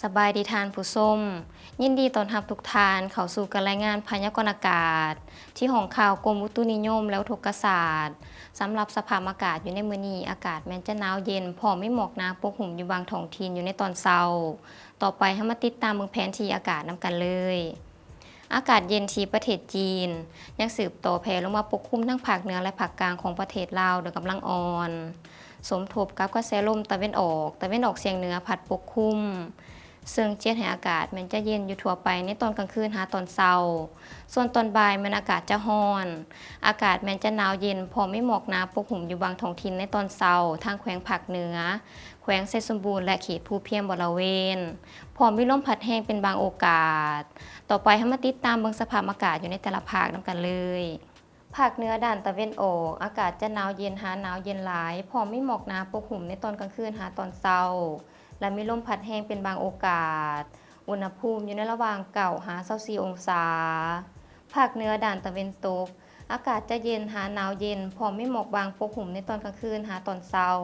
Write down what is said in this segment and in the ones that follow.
ສະບາຍດີທ່ານຜູ້ຊົມ, ຍິນດີຕ້ອນຮັບທຸກທ່ານເຂົ້າສູ່ການລາຍງານພະຍາກອນອາກາດ ທີ່ຫ້ອງຂ່າວກົມອຸຕຸນິຍົມ ແລະ ອຸທົກກະສາດ. ສຳລັບສະພາບອາກາດຢູ່ໃນມື້ນີ້, ອາກາດແມ່ນຈະໜາວເຢັນ ພ້ອມມີໝອກໜາປົກຫຸ້ມຢູ່ບາງທ້ອງຖິ່ນຢູ່ໃນຕອນເຊົ້າ. ຕໍ່ໄປເຮົາມາຕິດຕາມເບິ່ງແຜນທີ່ອາກາດນຳກັນເລີຍ. ອາກາດເຢັນທີ່ປະເທດຈີນ ຍັງສືບຕໍ່ແຜ່ລົງມາປົກຄຸມທັງພາກເໜືອ ແລະ ພາກກາງຂອງປະເທດລາວໂດຍກຳລັງອ່ອນ, ສົມທົບກັບກະແສລົມຕາເວັນອອກ, ຕາເວັນອອກສຽງເໜືອພັດປົກຄຸມ, ເຊິ່ງຈະເຮັດໃຫ້ອາກາດແມ່ນຈະເຢັນຢູ່ທົ່ວໄປໃນຕອນກາງຄືນຫາຕອນເຊົ້າ. ສ່ວນຕອນບ່າຍແມ່ນອາກາດຈະຮ້ອນ, ອາກາດແມ່ນຈະໜາວເຢັນ ພ້ອມມີໝອກໜາປົກຫຸ້ມຢູ່ບາງທ້ອງຖິ່ນໃນຕອນເຊົ້າ ທາງແຂວງພາກເໜືອ, ແຂວງໄຊສົມບູນ ແລະ ເຂດພູພຽງບໍລະເວນ, ພ້ອມມີລົມພັດແຮງເປັນບາງໂອກາດ. ຕໍ່ໄປເຮົາມາຕິດຕາມເບິ່ງສະພາບອາກາດຢູ່ໃນແຕ່ລະພາກນຳກັນເລີຍ. ພາກເໜືອດ້ານຕາເວັນອອກ, ອາກາດຈະໜາວເຢັນຫາໜາວເຢັນຫຼາຍ, ພ້ອມມີໝອກໜາປົກຫຸ້ມໃນຕອນກາງຄືນຫາຕອນເຊົ້າ ແລະ ມີລົມພັດແຮງເປັນບາງໂອກາດ. ອຸນຫະພູມຢູ່ໃນລະຫວ່າງເກົ້າຫາຊາວສີ່ອົງສາ. ພາກເໜືອດ້ານຕາເວັນຕົກ, ອາກາດຈະເຢັນຫາໜາວເຢັນ, ພ້ອມມີໝອກບາງປົກຫຸ້ມໃນຕອນກາງຄືນຫາຕອນເຊົ້າ.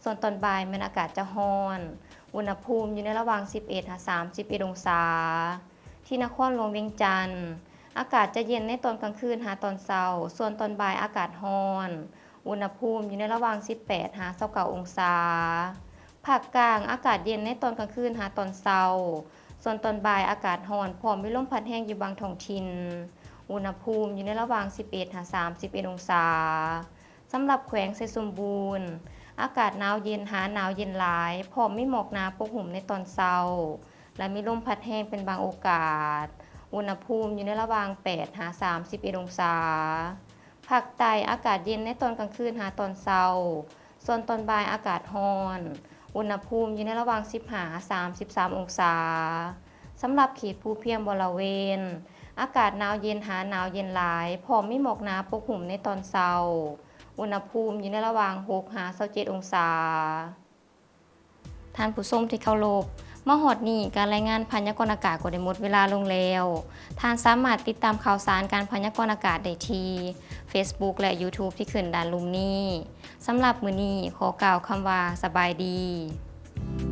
ສ່ວນຕອນບ່າຍແມ່ນອາກາດຈະຮ້ອນ, ອຸນຫະພູມຢູ່ໃນລະຫວ່າງສິບເອັດຫາສາມສິບເອັດອົງສາ. ທີ່ນະຄອນຫຼວງວຽງຈັນ, ອາກາດຈະເຢັນໃນຕອນກາງຄືນຫາຕອນເຊົ້າ, ສ່ວນຕອນບ່າຍອາກາດຮ້ອນ, ອຸນຫະພູມຢູ່ໃນລະຫວ່າງສິບແປດຫາຊາວເກົ້າອົງສາ. ພາກກາງ, ອາກາດເຢັນໃນຕອນກາງຄືນຫາຕອນເຊົ້າ, ສ່ວນຕອນບ່າຍອາກາດຮ້ອນ ພ້ອມມີລົມພັດແຮງຢູ່ບາງທ້ອງຖິ່ນ, ອຸນຫະພູມຢູ່ໃນລະຫວ່າງສິບເອັດຫາສາມສິບເອັດອົງສາ. ສຳລັບແຂວງໄຊສົມບູນ, ອາກາດໜາວເຢັນຫາໜາວເຢັນຫຼາຍ, ພ້ອມມີໝອກໜາປົກຫຸ້ມໃນຕອນເຊົ້າ ແລະ ມີລົມພັດແຮງເປັນບາງໂອກາດ. ອຸນຫະພູມຢູ່ໃນລະຫວ່າງແປດຫາສາມສິບເອັດອົງສາ. ພາກໃຕ້, ອາກາດເຢັນໃນຕອນກາງຄືນຫາຕອນເຊົ້າ, ສ່ວນຕອນບ່າຍອາກາດຮ້ອນ, ອຸນຫະພູມຢູ່ໃນລະຫວ່າງສິບຫ້າຫາສາມສິບສາມອົງສາ. ສຳລັບເຂດພູພຽງບໍລະເວນ, ອາກາດໜາວເຢັນຫາໜາວເຢັນຫຼາຍ, ພ້ອມມີໝອກໜາປົກຫຸ້ມໃນຕອນເຊົ້າ. ອຸນຫະພູມຢູ່ໃນລະຫວ່າງຫົກຫາຊາວເຈັດອົງສາ. ທ່ານຜູ້ຊົມທີ່ເຄົາລົບ, ມາຮອດນີ້ການລາຍງານພະຍາກອນອາກາດກໍໄດ້ໝົດເວລາລົງແລ້ວ. ທ່ານສາມາດຕິດຕາມຂ່າວສານການພະຍາກອນອາກາດໄດ້ທີ່ Facebook ແລະ YouTube ທີ່ຂຶ້ນດ້ານລຸ່ມນີ້. ສຳລັບມື້ນີ້ ຂໍກ່າວຄຳວ່າ ສະບາຍດີ.